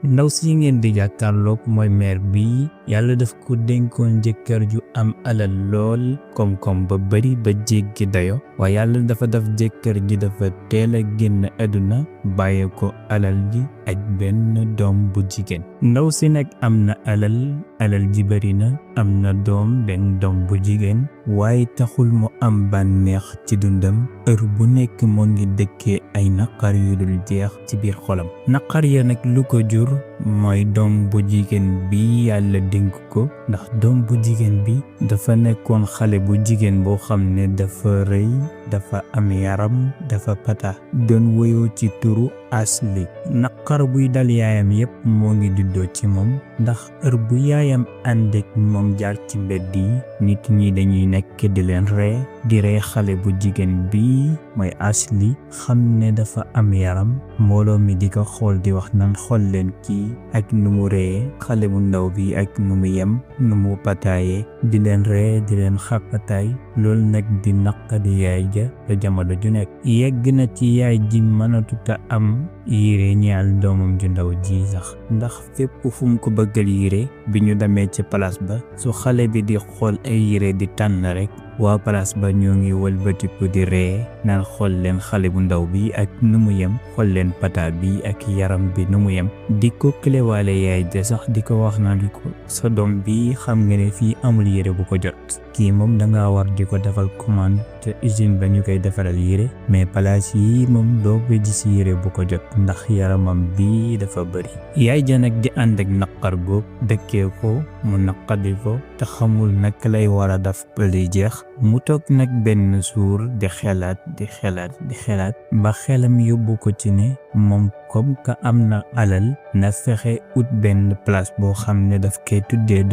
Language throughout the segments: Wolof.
ndaw si ngeen di jàkkaarloog mooy mère bi yàlla daf ko dénkoon jëkkër ju am alal lool koom-koom ba bari ba jéggi dayo waaye yàlla dafa def jëkkër ji dafa teel a génn àdduna bàyyi ko alal ji ak benn doom bu jigéen. ndaw si nag am na alal ji bari na am na benn doom bu jigéen waaye taxul mu am bànneex ci dundam heure bu nekk moo ngi dëkkee ay naqar yu dul jeex ci biir xolam. naqar ya nag lu ko jur mooy doom bu jigéen bi yàlla dénk ko ndax doom bu jigéen bi dafa nekkoon xale bu jigéen boo xam ne dafa rëy dafa am yaram dafa pata doon woyoo ci turu Asli. naqar buy dal yaayam yépp moo ngi juddoo ci moom ndax heure bu yaayam ànd ak moom jaar ci mbedd yi nit ñi dañuy nekk di leen di ree xale bu jigéen bi mooy Asli xam ne dafa am yaram mbooloo mi di ko xool di wax naan xool leen kii ak nu mu ree xale bu ndaw bi ak nu mu yem nu mu pataaye di leen ree di leen xàppataay loolu nag di naqadi yaay ja te jamono ju nekk yegg na ci yaay ji mënatuta am yére ñaal doomam ju ndaw ji sax ndax fépp fu mu ko bëggal yére bi ñu demee ci place ba su xale bi di xool ay yére di tànn rek waa place ba ñoo ngi wëlbatiku di ree naan xool leen xale bu ndaw bi ak nu mu yem xool leen pata bi ak yaram bi nu mu yem di ko këlewaale yaay de sax di ko wax naan ko sa doom bi xam nga ne fii amul yére bu ko jot kii moom danga war di ko defal commande te usine ba ñu koy defaral yére mais place yi moom doo ko gis yére bu ko jot ndax yaramam bi dafa bëri. yaay ja nag di ànd ak naqar boobu dëkkee ko mu naqadi ko te xamul naka lay war a def ba lay jeex mu toog nag benn suur di xelaat ba xelam yóbbu ko ci ne moom comme que am na alal na fexe ut benn place boo xam ne daf koy tuddee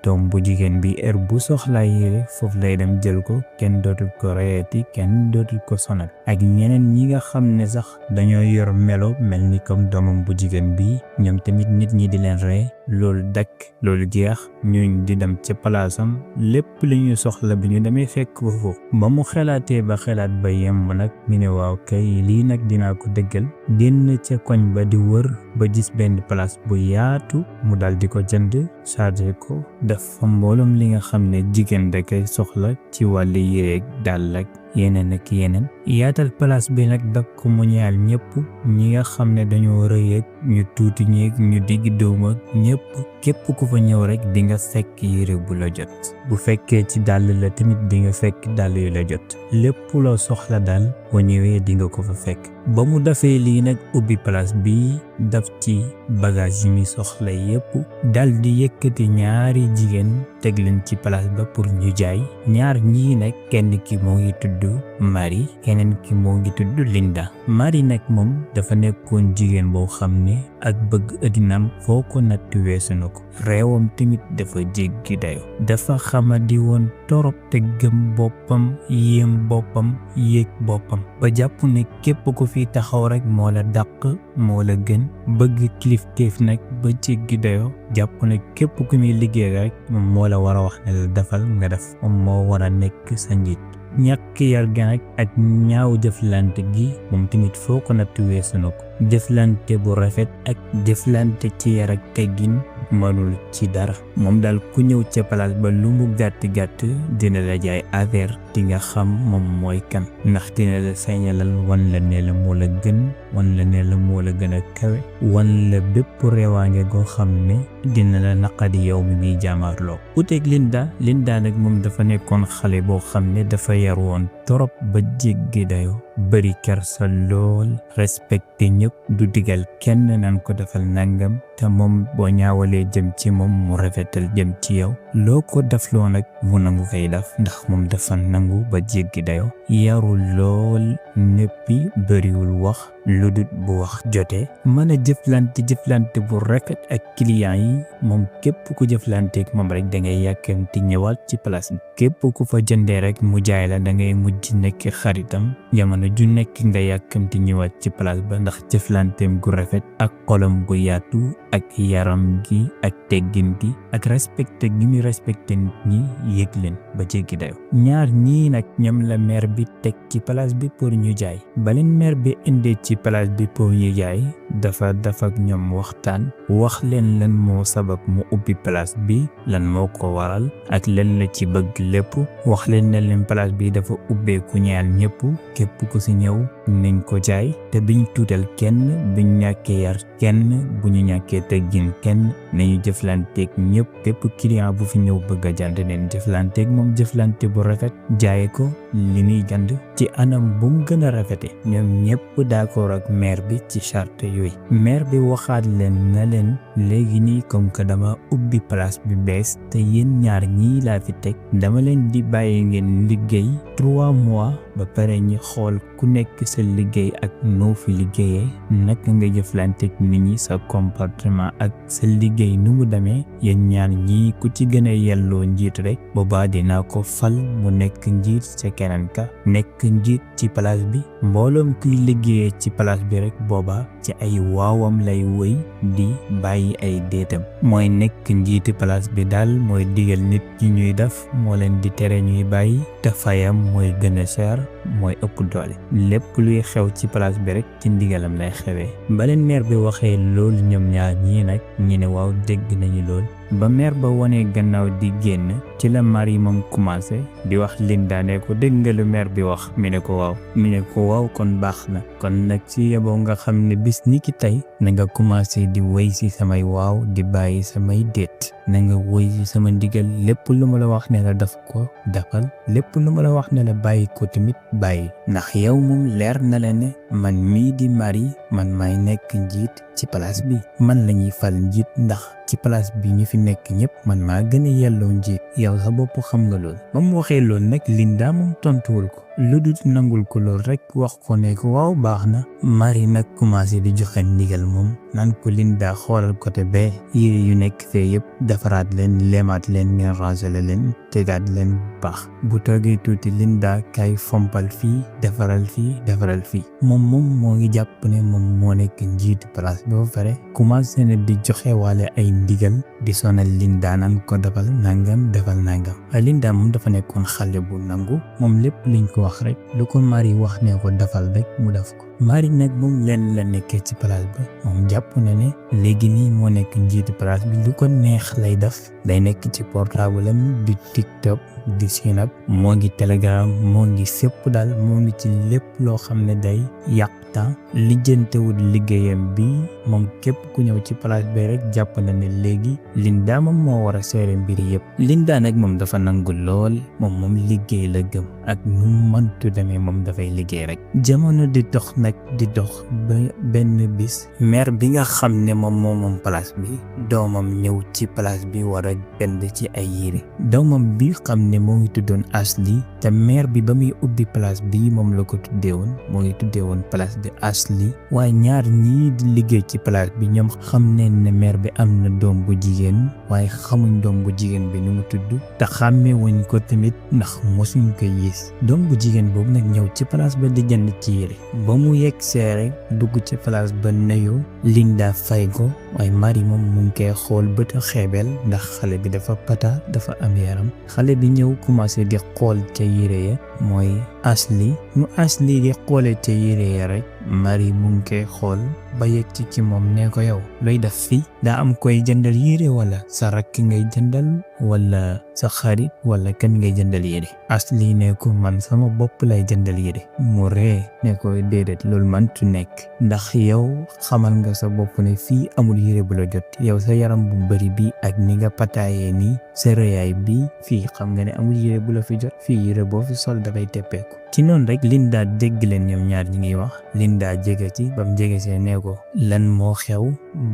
doom bu jigéen bi heure bu soxlaa yére foofu lay dem jël ko kenn dootul ko reeti kenn dootul ko sonal ak ñeneen ñi nga xam ne sax dañoo yor melo mel ni comme doomam bu jigéen bi ñoom tamit nit ñi di leen ree loolu dakk loolu jeex ñuñ di dem ca palaasam lépp li ñu soxla bi ñu demee fekk ko foofu ba mu xelaatee ba xelaat ba yemb nag ñu ne waaw kay lii nag dinaa ko dëggal génn ca koñ ba di wër ba gis benn place bu yaatu mu dal di ko jënd chargé ko def fa mbooloom li nga xam ne jigéen da koy soxla ci wàllu yére ak dàll ak yeneen ak yeneen yaatal place bi nag dak ko mu ñaal ñëpp ñi nga xam ne dañoo rëy ak ñu tuuti ñeeg ñu digg dóom ak ñëpp képp ku fa ñëw rek di nga fekk yére bu la jot bu fekkee ci dàll la tamit di nga fekk dàll yu la jot lépp loo soxla daal boo ñëwee di nga ko fa fekk ba mu defee lii nag ubbi place bi daf ci bagage yi mi soxla yépp dal di yëkkati ñaari jigéen teg leen ci place ba pour ñu jaay ñaar ñii nag kenn ki moo ngi tudd Marie keneen ki moo ngi tudd Linda Marie nag moom dafa nekkoon jigéen boo xam ne ak bëgg addinaam foo ko natt weesu na ko réewam tamit dafa jéggi dayo dafa xamadi woon torop te gëm boppam yéem boppam yéeg boppam ba jàpp ne képp ko fi taxaw rek moo la dàq moo la gën bëgg kilifteef nag ba jéggi dayo jàpp ne képp ku muy liggéey rek moom moo la war a wax ne la defal nga def moom moo war a nekk sa njiit ñàkk yar gi nag ak ñaaw jëflante gi moom tamit foo ko natt weesu na ko jëflante bu rafet ak jëflante ci yar ak teggin mënul ci dara moom daal ku ñëw ca palaas ba lu mu gàtt dina la jaay affaire di nga xam moom mooy kan ndax dina la sañalal wan la ne la moo la gën wan la ne la moo la gën a kawe wan la bépp reewaange goo xam ne dina la naqadi yow mi muy jaamaarloo uteeg Linda nag moom dafa nekkoon xale boo xam ne dafa yar woon torop ba jéggi dayo bari kersa lool respecté ñëpp du digal kenn naan ko defal nangam te moom boo ñaawalee jëm ci moom mu rafetal jëm ci yow loo ko defloo nag mu nangu koy def ndax moom dafa nangu ba jéggi dayo yarul lool néppi bariwul wax lu dut bu wax jotee mën a jëflante bu rafet ak client yi moom képp ku jëflanteek moom rek da ngay yàkkamti ñëwaat ci place bi képp ku fa jëndee rek mu jaay la da ngay mujj nekk xaritam jamono ju nekk nga yàkkamti ñëwaat ci place ba ndax jëflanteem gu rafet ak xolam gu yaatu ak yaram gi ak teggin gi ak respecté gi muy respecté nit ñi yëg leen ba jéggi dayo ñaar ñii nag ñoom la maire bi teg ci place bi pour ñu jaay baleen maire bi indee ci place bi pour ñu jaay dafa ak ñoom waxtaan wax leen lan moo sabab mu ubbi place bi lan moo ko waral ak lan la ci bëgg lépp wax leen ne leen place bi dafa ubbeeku ñeel ñëpp képp ku ci ñëw nañ ko jaay te biñ tuutal kenn biñ ñàkkee yar kenn bu ñu ñàkkee teggin kenn nañu jëflanteeg ñëpp képp client bu fi ñëw bëgg a jënd neen jëflanteeg moom jëflante bu rafet jaaye ko li muy jënd ci anam bu mu gën a rafete ñoom ñëpp d'accord ak maire bi ci charte yooyu maire bi waxaat leen na leen léegi nii comme que dama ubbi place bi bees te yéen ñaar ñii laa fi teg dama leen di bàyyi ngeen liggéey 3 mois ba pare ñi xool ku nekk sa liggéey ak noo fi liggéeyee naka nga jëflanteeg nit ñi sa comportement ak sa liggéey nu mu demee yéen ñaar ñii ku ci gën a yelloo njiit rek boobaa dinaa ko fal mu nekk njiit ca keneen ka nekk njiit ci place bi mbooloom kuy liggéeyee ci place bi rek boobaa ci ay waawam lay wëy di bàyyi ay déetam mooy nekk njiiti place bi daal mooy digal nit ñi ñuy def moo leen di tere ñuy bàyyi te fayam mooy gën a cher mooy ëpp doole lépp luy xew ci place bi rek ci ndigalam lay xewee ba leen maire bi waxee loolu ñoom ñaar ñii nag ñi ne waaw dégg nañu lool ba maire ba wonee gannaaw di génn ci la Marie moom commencé di wax Linda ne ko dégg nga lu maire bi wax mi ne ko waaw kon baax na kon nag ci yeboo nga xam ne bis ni ki tey na nga commencé di wéy si samay waaw di bàyyi samay déet na nga wéy si sama ndigal lépp lu ma la wax ne la daf ko defal lépp lu ma la wax ne la bàyyi ko tamit bàyyi ndax yow moom leer na la ne man mii di Marie man may nekk njiit ci place bi man lañuy fal njiit ndax ci place bi ñu fi nekk ñëpp man maa gën a yelloo njiit yow sa bopp xam nga lool ba mu waxee lool nag Linda moom tontuwul ko lu dul nangul ko lool rek wax ko ne ko waaw baax na Marie nag commencé di joxe ndigal moom naan ko Linda xoolal côté bee yére yu nekk fee yëpp defaraat leen leemaat leen ngeen rangele leen tegaat leen baax bu toogee tuuti Linda kay fompal fii defaral fii moom moo ngi jàpp ne moom moo nekk njiitu place bi ba pare commencé na di joxe waale ay ndigal di sonal Linda naan ko defal nangam Linda moom dafa nekkoon xale bu nangu moom lépp liñ ko wax rek lu ko Marie wax ne ko defal rek mu def ko Marie nag moom leen la nekkee ci place ba moom jàpp na ne léegi nii moo nekk njiitu place bi lu ko neex lay def day nekk ci portable am di TikTok di Snap moo ngi Telegram moo ngi fépp daal moo ngi ci lépp loo xam ne day yàq temps lijjantewul liggéeyam bi moom képp ku ñëw ci place bi rek jàpp na ne léegi Linda moom moo war a seere mbir yëpp Linda nag moom dafa nangu lool moom liggéey la gëm ak nu mëntu demee moom dafay liggéey rek jamono di dox nag di dox ba benn bis maire bi nga xam ne moom place bi doomam ñëw ci place bi war a jënd ci ay yére doomam bi xam ne moo ngi tuddoon Ashley te maire bi ba muy ubbi place bi moom la ko tuddee woon place bi Ashley waaye ñaar ñii di liggéey ci place bi ñoom xam ne maire bi am na doom bu jigéen waaye xamuñ doom bu jigéen bi nu mu tudd te xàmmee wuñ ko tamit ndax mosuñ ko gis doom bu jigéen boobu nag ñëw ci place ba di jënd ci yére ba mu yegg seere dugg ci place ba nuyoo Linda fay ko waaye Marie moom mu ngi koy xool bët xeebel ndax xale bi dafa pata dafa am yaram xale bi ñëw commencé di xool ca yére ya mooy Ashley nu Ashley di xoolee ca yére ya rek Marie mu ngi koy xool ba yegg ci moom ne ko yow looy def fii daa am koy jëndal yére wala sa rakk ngay jëndal wala sa xarit wala kan ngay jëndal yére Ashley ne ko man sama bopp lay jëndal yére mu ree ne ko déedéet loolu mantu nekk ndax yow xamal nga sa bopp ne fii amul yére bu la jot yow sa yaram bu bari bi ak ni nga pataayee nii sa rëyaay bi fii xam nga ne amul yére bu la fi jot fii yére boo fi sol dafay teppeeku ci noonu rek Linda dégg leen ñoom ñaar ñi ngi wax Linda jege ci ba mu jege see nee ko lan moo xew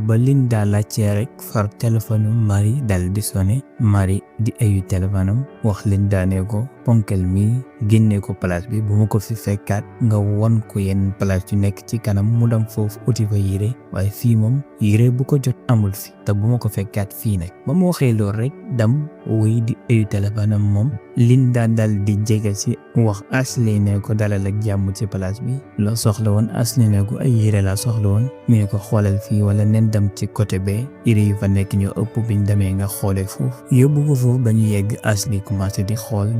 ba Linda laajtee rek far téléphone Marie dal di sonné Marie di ayu téléphone am wax Linda ne ko ponkel mi génne ko place bi bu ma ko fi fekkaat nga won ko yenn place yu nekk ci kanam mu dem foofu uti fa yére waaye fii moom yére bu ko jot amul fi te bu ma ko fekkaat fii nag ba mu waxee loolu rek dam wuy di ayu téléphone am moom Linda dal di jege ci wax Ashley ne ko dalal ak jàmm ci place bi loo soxla woon Ashley ne ko ay yére la soxla woon mu ne ko xoolal fii wala nen dem ci côté bee yére yu fa nekk ñoo ëpp biñ demee nga xoolee foofu yóbbu ko foofu ba ñu yegg Ashley commencé di xool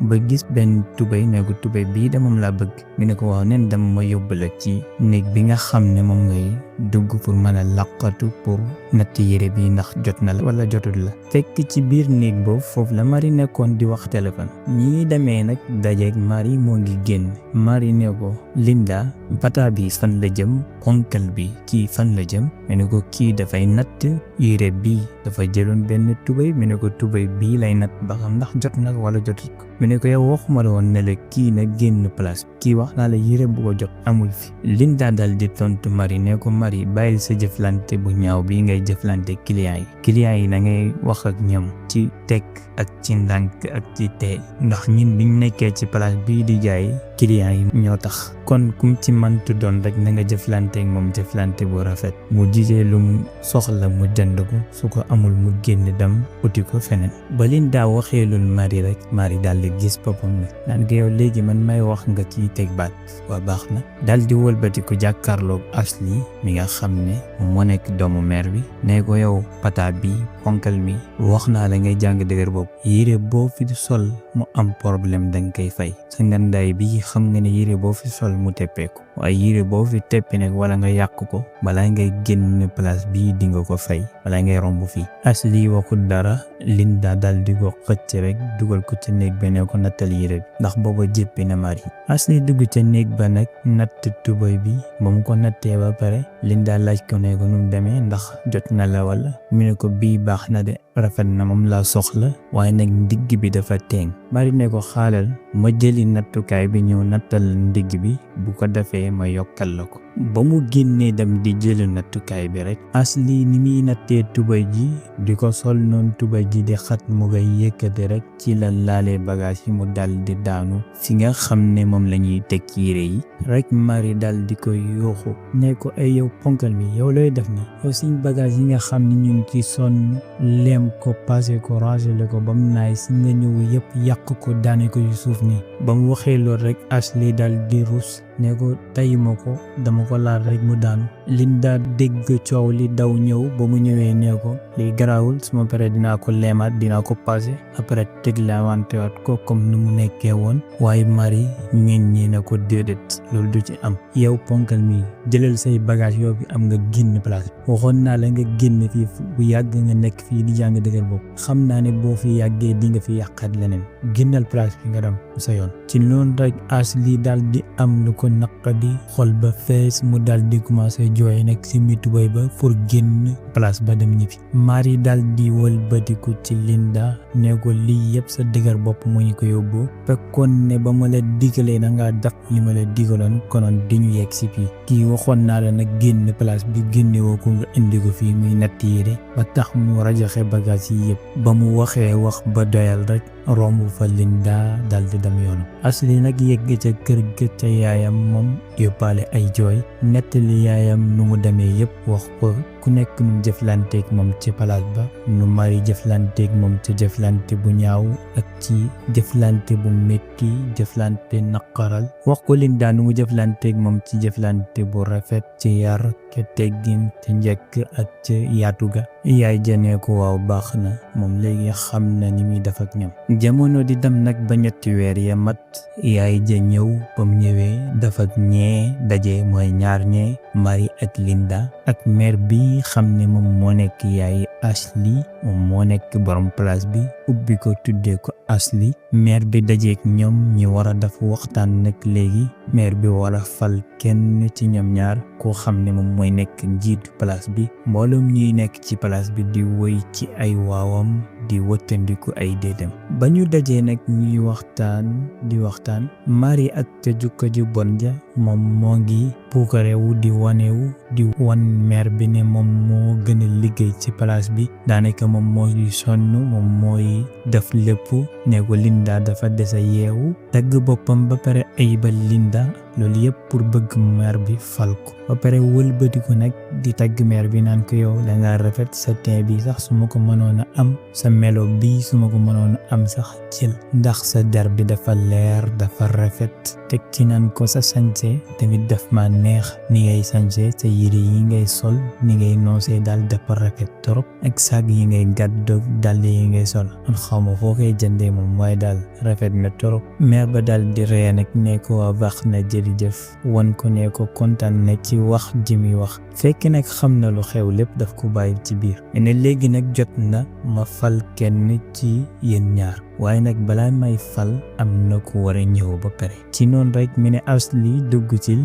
ba gis benn tubéy ne ko tubéy bii de moom laa bëgg mu ne ko waaw nen dem ma yóbbu la ci néeg bi nga xam ne moom ngay dugg pour mën a laqatu pour natt yére bi ndax jot na la wala jotul la. fekk ci biir néeg boobu foofu la Marie nekkoon di wax téléphone. ñi demee nag dajeeg Marie moo ngi génn. Marie ne ko Linda pata bi fan la jëm, ponkal bi kii fan la jëm. mu ne ko kii dafay natt yére bi, dafa jëloon benn tubéy. mu ne ko tubéy bii lay natt ba xam ndax jot na wala jotul ko. mu ne ko yow waxuma la woon ne la kii na génn place kii wax naa la yére bu ko jot amul fi. Linda dal di tontu Marie ne ko Marie bàyyil sa jëflante bu ñaaw bii ngay jëflante client yi na ngay wax ak ñoom ci teg ak ci ndànk ak ci tey ndax ñun biñ nekkee ci place bii di jaay client yi ñoo tax. kon kum ci mantu doon rek na nga jëflante ak moom jëflante bu rafet. mu gisee lu mu soxla mu jënd ko, su ko amul mu génn dem uti ko feneen. ba Linda waxee loolu Marie rek Marie daal di gis boppam ne naan ko yow léegi man may wax nga ciy teg baat waa baax na. daal di wëlbati ko jàkkaarloog Ashley mi nga xam ne moo nekk doomu mère bi ne ko yow pata bi ponkal mi wax naa la ngay jàng dëgër bopp. yére boo fi sol mu am problème danga koy fay. sa ngandaay bi xam nga ne yére boo fi sol mu teppeeku, waaye yére boo fi teppi nag wala nga yàq ko balaa ngay génn place bii di nga ko fay balaa ngay romb fii. Ashley waxul dara. Linda dal di ko xëcc rek dugal ko ca néeg ba ne ko nattal yére bi ndax booba jéppi na Marie. Ashley dugg ca néeg ba nag natt tubéy bi ba mu ko nattee ba pare Linda laaj ko ne ko nu mu demee ndax jot na la wala. mu ne ko bii baax na de rafet na moom laa soxla waaye nag ndigg bi dafa teeng. Marie ne ko xaalal ma jëli nattukaay bi ñëw nattal ndigg bi bu ko defee ma yokkal la ko. ba mu génnee dem di jëli nattukaay bi rek Ashley ni muy nattee tubéy ji di ko sol noonu tubéy ji di xat mu ngay yëkkati rek ci la laalee bagage yi mu dal di daanu fi nga xam ne moom la ñuy teg yére yi rek. Marie dal di koy yooxu ne ko ay yow ponkal mi yow looy def ni yow suñ bagage yi nga xam ne ñu ngi ci sonn leem ko passé ko rangé ko ba mu naay si nga ñëw yëpp yàq ko daane ko yu suuf nii. ba mu waxee loolu rek Ashley dal di rus ne ko tayuma ko dama ko laal rek mu daanu. Linda dégg coow li daw ñëw. ba mu ñëwee ne ko li garaawul suma pare dinaa ko leemaat dinaa ko passé après teg la wantewaat ko comme nu mu nekkee woon. waaye Marie ñeen ñi ne ko déedéet loolu du ci am. yow ponkal mi jëlal say bagage yoo bi am nga génn place bi. waxoon naa la nga génn fii bu yàgg nga nekk fii di jàng dëgër bopp. xam naa ne boo fi yàggee di nga fi yàqaat leneen. génnal place bi nga dem sa yoon. ci noonu rek Ashley daal di am lu ko naqadi xol ba fees mu daal di commencé jooy nag si mi tubéy ba pour génn place ba dem ñibbi. Marie daal di wëlbatiku ci Linda ne ko lii yëpp sa dëgër bopp moo ñu ko yóbbu. fekkoon ne ba ma la digalee da ngaa def li ma la digaloon konoon di ñu yegg si fii. kii waxoon naa la nag génn place bi génne woo ko nga indi ko fii muy natt yére ba tax mu rajaxe bagage yi yëpp. ba mu waxee wax ba doyal rek romb fa Linda dal di dem yoonu. Ashley nag yegg ca kër ga ca yaayam moom yóbbaale ay jooy nettali yaayam nu mu demee yëpp wax ko ku nekk nu mu jëflanteeg moom ci palaas ba nu Marie jëflanteeg moom ca jëflante bu ñaaw ak ci jëflante bu métti jëflante naqaral. wax ko Linda nu mu jëflanteeg moom ci jëflante bu rafet ci yar ke teggin te njëkk ak ca yaatu ga. yaay janee ko waaw baax na moom léegi xam na ni muy def ak ñoom. jamono di dem nag ba ñetti weer ya mat yaay ja ñëw ba mu ñëwee dafa ñee daje mooy ñaar ñee Marie ak Linda ak mère bi xam ne moom moo nekk yaay Ashley moom moo nekk borom place bi ubbi ko tuddee ko Ashley. mère bi dajeek ñoom ñi war a def waxtaan nag léegi mère bi war a fal kenn ci ñoom ñaar koo xam ne moom mooy nekk njiitu place bi. mbooloom ñuy nekk ci place bi di woy ci ay waawam di wëttandiku ay déedam. ba ñu dajee nag ñuy waxtaan di waxtaan Marie ak ca jukka ju bon ja moom moo ngi puukarewu di wanewu di wan mère bi ne moom moo gën a liggéey ci place bi daanaka moom mooy sonn moom mooy def lépp ne ko Linda dafa desa yeewu tagg boppam ba pare ayibal Linda loolu yëpp pour bëgg mère bi fal ko ba pare wëlbati ko nag di tagg mère bi naan ko yow da nga rafet sa teint bi sax su ma ko mënoon a am sa melo bi su ma ko mënoon a am sax jël ndax sa der bi dafa leer dafa rafet teg ci naan ko sa sañse sañse tamit daf ma neex ni ngay sañse sa yére yi ngay sol ni ngay noosee daal dafa rafet trop ak saag yi ngay gàddoog dàll yi ngay sol man xawma foo koy jëndee moom waaye daal rafet na trop. mère ba daal di ree nag ne ko waa baax na jërëjëf wan ko ne ko kontaan na ci wax ji muy wax fekk nag xam na lu xew lépp daf ko bàyyi ci biir ne léegi nag jot na ma fal kenn ci yéen ñaar waaye nag balaa may fal am na ku war a ñëw ba pare ci noonu rek mi ne Ashley dugg ci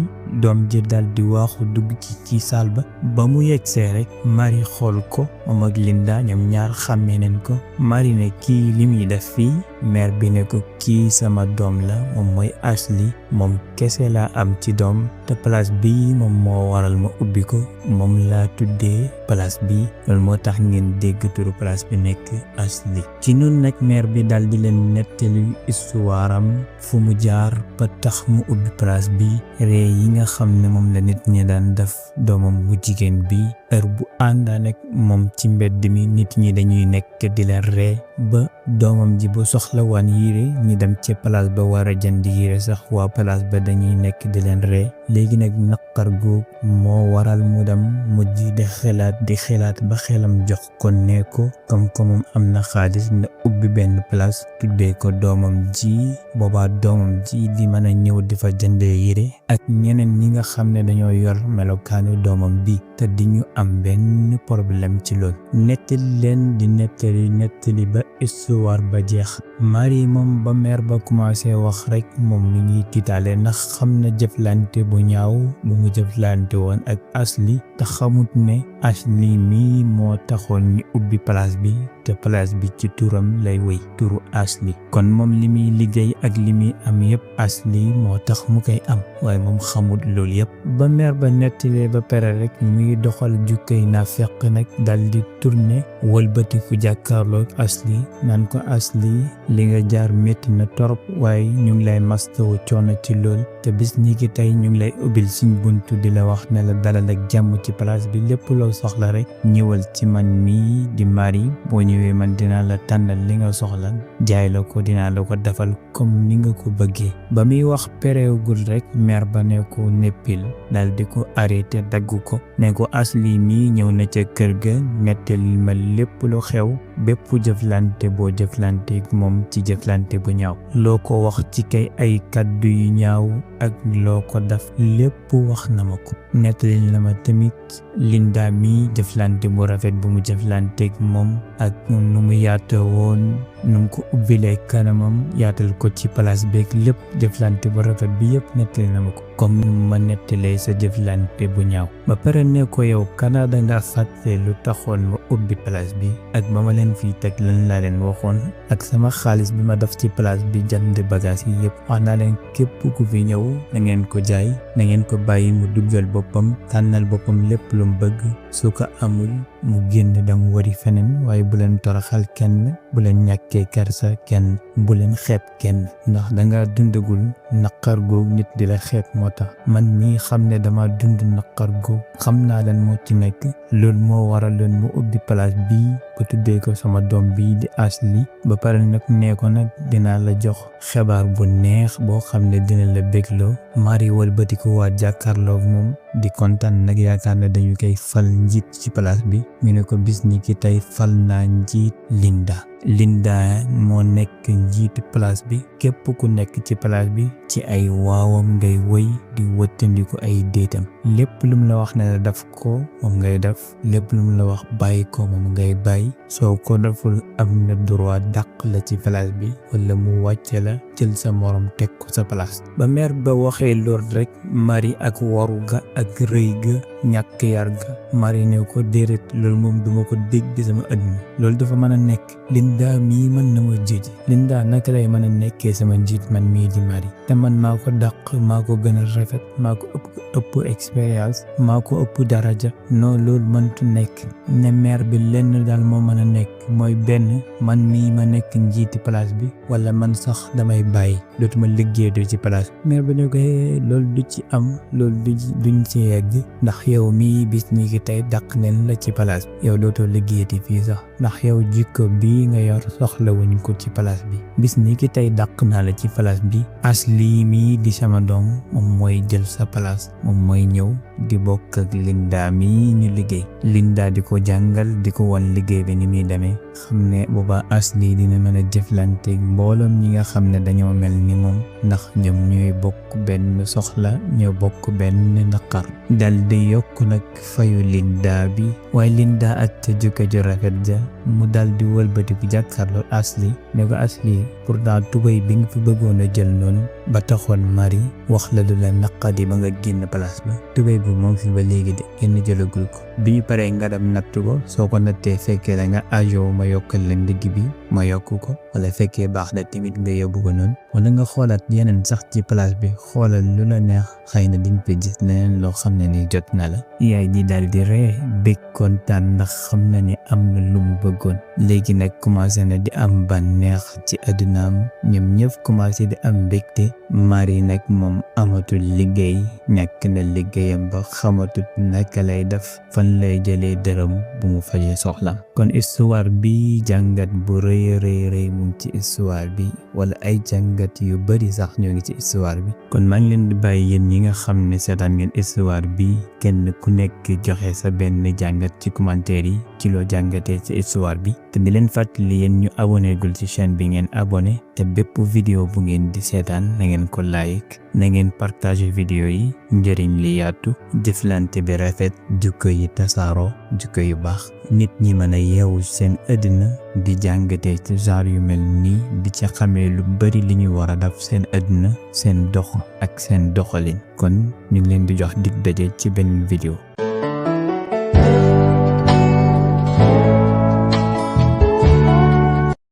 doom ji daal di waaxu dugg ci saal ba mu yegsee rek Marie xool ko moom ak Linda ñoom ñaar xàmmee nañ ko Marie ne kii li muy def fii mère bi ne ko kii sama doom la moom mooy Ashley moom kese laa am ci doom te place bi moom moo waral ma ubbi ko moom laa tuddee place bi loolu moo tax ngeen dégg turu place bi nekk Ashley ci noonu nag mère bi daal di leen nettali histoire am fu mu jaar ba tax mu ubbi place bi ree yi nga xam ne moom la nit ñi daan def doomam bu jigéen bi heure bu àndaan ak moom ci mbedd mi nit ñi dañuy nekk di leen ree ba doomam ji bu soxla waan yére ñi dem ci place ba war a jënd yére sax waa place ba dañuy nekk di leen ree léegi nag naqar gu moo waral mu dem mujj di xelaat ba xelam jox ko ne ko comme moom am na xaalis na ubbi benn place tuddee ko doomam ji boobaa doomam ji di mën a ñëw di fa jëndee yére ak ñeneen ñi nga xam ne dañoo yor melokaanu doomam bi te di ñu am benn problème ci lool nettali leen di nettali ba histoire ba jeex Marie moom ba mère ba commencé wax rek moom mi ngi tiitaale ndax xam na jëflante bu ñaaw bu mu jëflante woon ak Ashley te xamut ne Ashley mi moo taxoon ñu ubbi place bi te place bi ci turam lay wéy turu Ashley kon moom li muy liggéey ak li muy am yépp Ashley moo tax mu koy am waaye moom xamut loolu yépp ba mère ba nettalee ba pare rek mu ngi doxal jukkay naafeq nag dal di tourner wëlbatiku jàkkaarloo ak Ashley naan ko Ashley li nga jaar métti na torop waaye ñu ngi lay mastawu coono ci lool te bis ñi ki tey ñu ngi lay ubbil suñ buntu di la wax ne la dalal ak jàmm ci place bi lépp loo soxla rek ñëwal ci man mii di Marie boo ñëwee man dinaa la tànnal li nga soxla jaay la ko dinaa la ko defal comme ni nga ko bëggee ba muy wax péréwgul rek mère ba ne ko neppil dal di ko arrêté dagg ko ne ko Ashley mii ñëw na ca kër ga nettali ma lépp lu xew bépp jëflante boo jëflanteeg moom ci jëflante bu ñaaw loo ko wax ci kay ay kàddu yu ñaaw ak loo ko def lépp wax na ma ko nettali na ma tamit Linda mi jëflante bu rafet bu mu jëflanteeg moom ak nu mu yaatoo woon nu mu ko ubbilee kanamam yaatal ko ci place beeg lépp jëflante bu rafet bi yëpp nettali na ma ko comme ma nettalee sa jëflante bu ñaaw ba pare ne ko yow Canada nga fàtte lu taxoon ma ubbi place bi ak ba ma leen fii teg lan laa leen waxoon ak sama xaalis bi ma def ci place bi jënd bagage yi yëpp wax naa leen képp ku fi ñëw na ngeen ko jaay na ngeen ko bàyyi mu duggal boppam tànnal boppam lépp lu mu bëgg su ko amul mu génn dem wari feneen waaye bu leen toroxal kenn bu leen ñàkkee kersa kenn bu leen xeeb kenn ndax danga dundagul naqar googu nit di la xeeb moo tax man mii xam ne dama dund naqar googu xam naa leen moo ci nekk loolu moo waral leen mu ubbi place bii ba tuddee ko sama doom bii di Ashley ba pare nag nee ko nag dinaa la jox xibaar bu neex boo xam ne dina la bégloo Marie wëlbatiku waa jàkkaarloo moom di kontaan nag yaakaar ne dañu koy fal njiit ci place bi ñu ne ko bis ni ki tey fal naa njiit Linda moo nekk njiitu place bi képp ku nekk ci place bi ci ay waawam ngay wëy di wëttandiku ay déetam lépp lu mu la wax ne la def ko moom ngay def lépp lu mu la wax bàyyi ko moom ngay bàyyi soo ko deful am na droit dàq la ci place bi wala mu wàcce la jël sa morom teg ko sa place ba mère ba waxee lool rek Marie ak waru ga ak rëy ga ñàkk yar ga Marie ne ko déedéet loolu moom duma ko dégg sama àdduna loolu dafa mën a nekk Linda mii mën na ma jiite Linda naka lay mën a nekkee sama njiit man mii di Marie te man maa ko dàq maa ko gën a rafet maa ko ëpp expérience maa ko ëpp daraja non loolu mëntu nekk ne mère bi lenn daal moo mën a nekk mooy benn man mii ma nekk njiiti place bi wala man sax damay bàyyi dootuma liggéeyatu ci place mère ba ne ko loolu du ci am loolu duñ ci yegg ndax yow mii bis ni ki tey dàq neen la ci place bi yow dootoo liggéeyati fii sax ndax yow jikko bii nga yor soxla wuñ ko ci place bi bis ni ki tey dàq naa la ci place bi Asli mii di sama doom moom mooy jël sa place moom mooy ñëw di bokk ak Linda mii ñu liggéey Linda di ko jàngal di ko won liggéey bi ni muy demee xam ne booba Asli dina mën a jëflante mbooloom ñi nga xam ne dañoo mel ni moom ndax ñoom ñooy bokk benn soxla ñoo bokk benn naqar dal di yokk nag fayu Linda bi waaye Linda ak ca jukka ju rafet ja mu dal di wëlbatiku jàkkaarloo Asli ne ko Asli pourtant tubéy bi nga fi bëggoon a jël noonu ba taxoon Marie wax la lu la naqadi ba nga génn place ba tubéy bu moom fi ba léegi de kenn jëlagul ko bi ñu paree nga dem natt ko soo ko nattee fekkee da nga ajo ma yokkal la ndigg bi ma yokk ko wala fekkee baax na tamit nga yóbbu ko noonu wala nga xoolaat yeneen sax ci place bi xoolal lu la neex xëy na diñ fa gis leneen loo xam ne ni jot na la yaay ji daal di ree bég kontaan ndax xam na ni am na lu mu bëggoon léegi nag commencé na di am bànneex ci àddunaam ñoom ñëpp commencé di am mbégte Marie nag moom amatul liggéey ñàkk na liggéeyam ba xamatut naka lay def fan lay jëlee dërëm bu mu fajee soxla kon histoire bi jàngat bu rëy mu ngi ci histoire bi wala ay jàngat yu bari sax ñoo ngi ci histoire bi kon maa ngi leen di bàyyi yéen ñi nga xam ne seetaan ngeen histoire bi kenn ku nekk joxe sa benn jàngat ci commentaire yi ci loo jàngatee ci histoire bi te di leen fàttali yéen ñu abonné gul ci chaîne bi ngeen abonné te bépp vidéo bu ngeen di seetaan na ngeen ko like na ngeen partager vidéo yi njëriñ li yaatu jëflante bi rafet jukko yi tasaaroo jukko yu baax nit ñi mën a yeewu seen àddina di jàngatee ci genre yu mel nii di ca xamee lu bari li ñu war a def seen àddina seen dox ak seen doxalin kon ñu ngi leen di jox dig daje ci benn vidéo